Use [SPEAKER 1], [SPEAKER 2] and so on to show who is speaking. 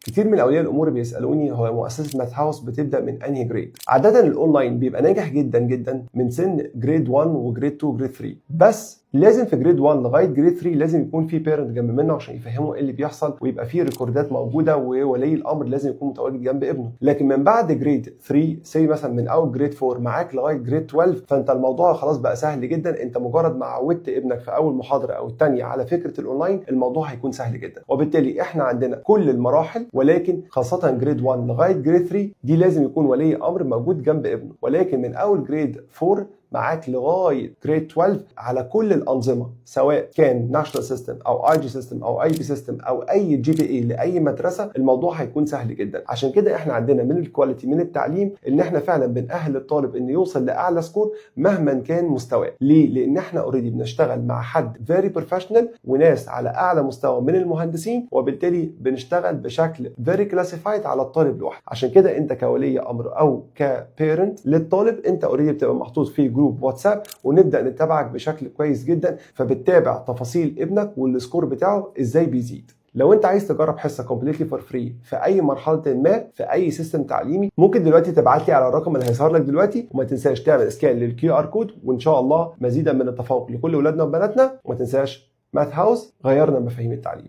[SPEAKER 1] كتير من اولياء الامور بيسالوني: هو مؤسسة Math House بتبدا من انهي grade؟ عادة الاونلاين بيبقى ناجح جدا جدا من سن grade 1 و grade 2 و grade 3، بس لازم في grade 1 لغاية grade 3 لازم يكون في parent جنب منه عشان يفهمه ايه اللي بيحصل، ويبقى في record ات موجوده، وولي الامر لازم يكون متواجد جنب ابنه. لكن من بعد grade 3، say مثلا من اول grade 4 معاك لغاية grade 12، فانت الموضوع خلاص بقى سهل جدا. انت مجرد ما عودت ابنك في اول محاضرة او الثانية على فكرة الاونلاين، الموضوع هيكون سهل جدا. وبالتالي احنا عندنا كل المراحل، ولكن خاصة grade 1 لغاية grade 3 دي لازم يكون ولي امر موجود جنب ابنه. ولكن من اول grade 4 معاك لغاية grade 12 على كل الانظمه، سواء كان national system او IG system او IB system او اي GPA لاي مدرسه، الموضوع هيكون سهل جدا. عشان كده احنا عندنا من ال quality من التعليم ان احنا فعلا بنأهل الطالب انه يوصل لاعلى score مهما كان مستواه. ليه؟ لان احنا already بنشتغل مع حد very professional وناس على اعلى مستوى من المهندسين، وبالتالي بنشتغل بشكل very classified على الطالب لوحده. عشان كده انت كولي امر او ك parent للطالب، انت already بتبقى محطوط في group واتساب ونبدا نتابعك بشكل كويس جدا، فبتتابع تفاصيل ابنك وال score بتاعه ازاي بيزيد. لو انت عايز تجرب حصة completely for free في اي مرحلة ما في اي system تعليمي، ممكن دلوقتي تبعت لي على الرقم اللي هيظهر لك دلوقتي، وما تنساش تعمل scan لل QR code. وان شاء الله مزيدا من التفوق لكل اولادنا وبناتنا. وما تنساش، Math House، غيرنا مفاهيم التعليم.